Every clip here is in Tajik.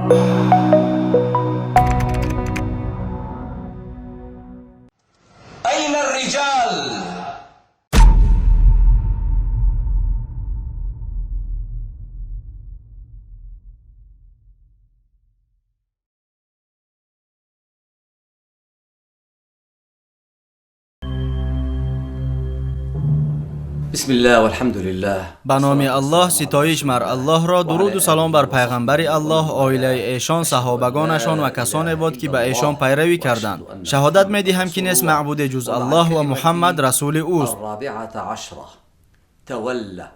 أين الرجال؟ بسم الله والحمد لله. Ба номи Аллоҳ, ситоиш мар Аллоҳро, дуруду салом бар пайғамбари Аллоҳ, оилаи эшон, саҳобагонашон ва касоне бод, ки ба эшон пайравӣ карданд. Шаҳодат медиҳам, ки нест маъбуде ҷуз Аллоҳ ва Муҳаммад расули ӯст. الرابعة عشرة تولى.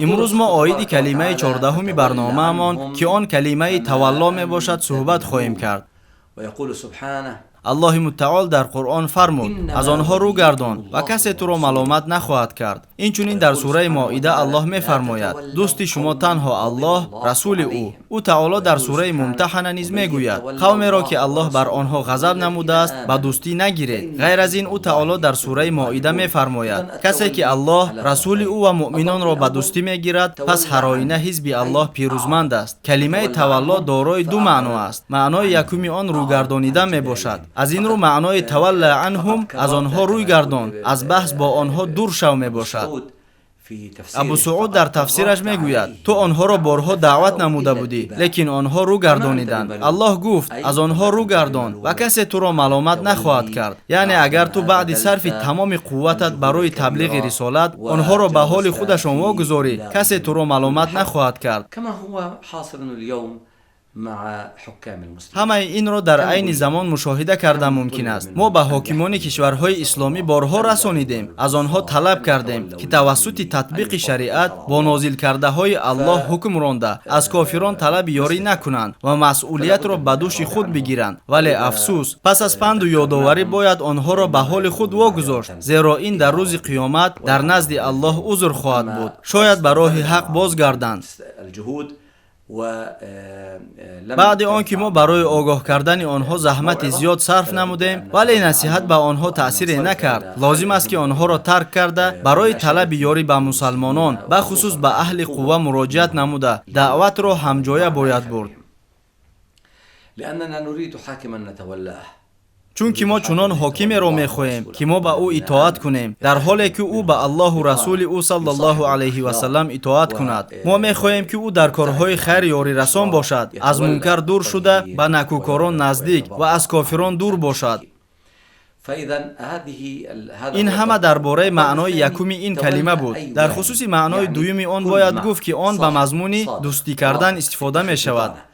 Имрӯз мо оиди калимаи 14-уми барномаамон, ки он калимаи тавалло мебошад, суҳбат хоҳем кард. ويقول سبحانه: Аллоҳи мутаол дар Қуръон фармуд: аз онҳо рӯ гардон ва касе туро маломат нахоҳад кард. Инчунин дар сураи Моида Аллоҳ мефармояд: дӯсти шумо танҳо Аллоҳ, расули ӯ. Ӯ таоло дар сураи Мумтаҳана низ мегӯяд: қавмеро, ки Аллоҳ бар онҳо ғазаб намудааст, ба дӯстӣ нагиред. Ғайр аз ин, ӯ таоло дар сураи Моида мефармояд: касе ки Аллоҳ, расули ӯ ва муъминонро ба дӯстӣ мегирад, пас ҳароина ҳизби Аллоҳ пирӯзманд аст. Калимаи тавалло дорои ду маъно аст. Маънои якуми он рӯгардонидан мебошад. Аз ин рӯ маънои тавалла анҳум аз онҳо рӯй гардон, аз баҳс бо онҳо дур шав мебошад. Абу Сууд дар тафсираш мегӯяд: ту онҳоро борҳо даъват намуда будӣ, лекин онҳо рӯ гардониданд. Аллоҳ гуфт: аз онҳо рӯ гардон ва касе туро маломат нахоҳад кард. Яъне агар ту баъди сарфи тамоми қувватат барои таблиғи рисолат онҳоро ба ҳоли худашон вогузорӣ, касе туро маломат нахоҳад кард. كما هو حاصل اليوم مع حكام المسلمين. Ҳамаи инро дар айни замон мушоҳида кардан мумкин аст. Мо ба ҳокимони кишварҳои исломӣ борҳо расонидем, аз онҳо талаб кардем, ки тавассути татбиқи шариат бо нозилкардаҳои Аллоҳ ҳукм ронда, аз кофирон талаби ёрӣ накунанд ва масъулиятро ба дӯши худ бигиранд. Вале афсӯс, пас аз панду ёдоварӣ бояд онҳоро ба ҳоли худ вогузошт, зеро ин дар рӯзи қиёмат дар назди Аллоҳ узр хоҳад буд. Шояд ба роҳи ҳақ бозгарданд. الجهود ولم Баъди он ки мо барои огоҳ кардани онҳо заҳмати зиёд сарф намудем, вале насиҳат ба онҳо таъсире накард, лозим аст, ки онҳоро тарк карда, барои талаби ёрӣ ба мусалмонон, бахусус ба аҳли қувва муроҷиат намуда, даъватро ҳамҷоя бояд бурд. لأننا نريد حاكما نتولاه. Чунки мо чунон ҳокимеро мехоҳем, ки мо ба ӯ итоат кунем, дар ҳоле ки ӯ ба Аллоҳу расули ӯ саллаллоҳу алайҳи васаллам итоат кунад. Мо мехоҳем, ки ӯ дар корҳои хайр ёрирасон бошад, аз мункар дур шуда, ба накӯкорон наздик ва аз кофирон дур бошад. فإذا هذه هذا Ин هو ҳама дар бораи القول маънои الثاني якуми ин калима تولى буд. أي Дар والي. хусуси маънои يعني дуюми он كن бояд مع гуфт, ки он ба صاحب мазмуни صادق дӯстӣ кардан واثق истифода في мешавад. بطانة.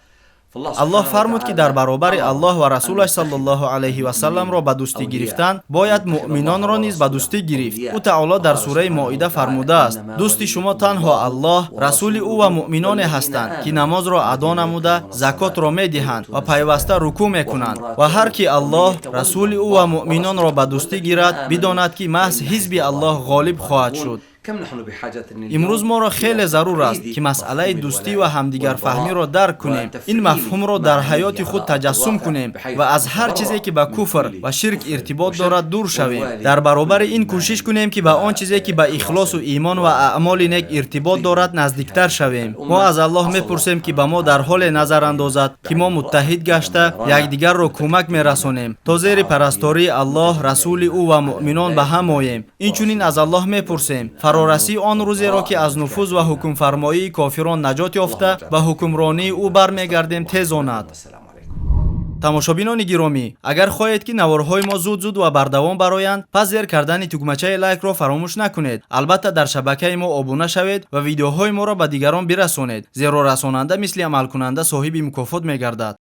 فالله Аллоҳ سبحانه фармуд, ки дар وتعالى баробари أمر Аллоҳ ва أن расулаш نتخذ саллаллоҳу алайҳи васалламро ба дӯстӣ المؤمنين гирифтан, أولياء. бояд أن نتخذ الله муъминонро низ ба ورسوله дӯстӣ гирифт. أولياء. Ӯ таоло дар وقال сураи سبحانه Моида وتعالى: фармудааст: إنما дӯсти шумо وليكم танҳо الله Аллоҳ, расули ӯ ва ورسوله муъминоне والذين ҳастанд, ки آمنوا намозро адо الذين намуда, يقيمون الصلاة закотро медиҳанд ва ويؤتون пайваста الزكاة рукӯъ мекунанд. وهم Ва ҳар ки راكعون. Аллоҳ, ومن يتولى расули ӯ ва الله муъминонро ба ورسوله дӯстӣ والذين гирад, آمنوا бидонад, ки маҳз فإن ҳизби حزب Аллоҳ الله ғолиб هم хоҳад الغالبون. шуд. كم نحن بحاجة Имрӯз اليوم моро хеле إلى зарур аст, تقرير ки масъалаи مفهوم дӯстӣ ва الولاء ҳамдигарфаҳмиро والبراء дарк кунем, ин وتفعيل мафҳумро дар معانيه ҳаёти худ على أرض таҷассум الواقع кунем بحيث ва аз ҳар чизе, نتبرأ ки ба من куфр كل ва ширк كفر иртибот وشرك дорад, дур шавем. ونوالي Дар баробари كل ин кӯшиш إيمان кунем, ки ба он чизе, ки ба ихлосу وإخلاص имон ва аъмоли нек иртибот дорад, وطيب في наздиктар هذه шавем. Мо الأمة. аз Аллоҳ عسى الله мепурсем, ки سبحانه ба мо дар وتعالى ҳоле أن назар يبارك андозад, ки мо بعين муттаҳид الرأي гашта, عندما يرانا якдигарро кӯмак متكتلين мерасонем, то зери متعاطفين парастории Аллоҳ, расули ӯ ва متجمعين على муъминон ба ولاية ҳам الله оем. Инчунин аз ورسوله Аллоҳ мепурсем والذين آمنوا фарорасии он рӯзеро, ки аз وبراء нуфуз ва الكافرين. ҳукмфармоии кофирон наҷот ёфта, اللهم ба اجعلنا ҳукмронии ӯ ممن бармегардем, استغفر тез الله онад. والسلام عليكم. Тамошобинони гиромӣ, агар хоҳед, ки наворҳои мо зуд-зуд ва бардавом бароянд, пас зер кардани тугмачаи лайкро фаромӯш накунед. Албатта, дар шабакаи мо обуна шавед ва видеоҳои моро ба дигарон бирасонед, зеро расонанда мисли амалкунанда соҳиби мукофот мегардад.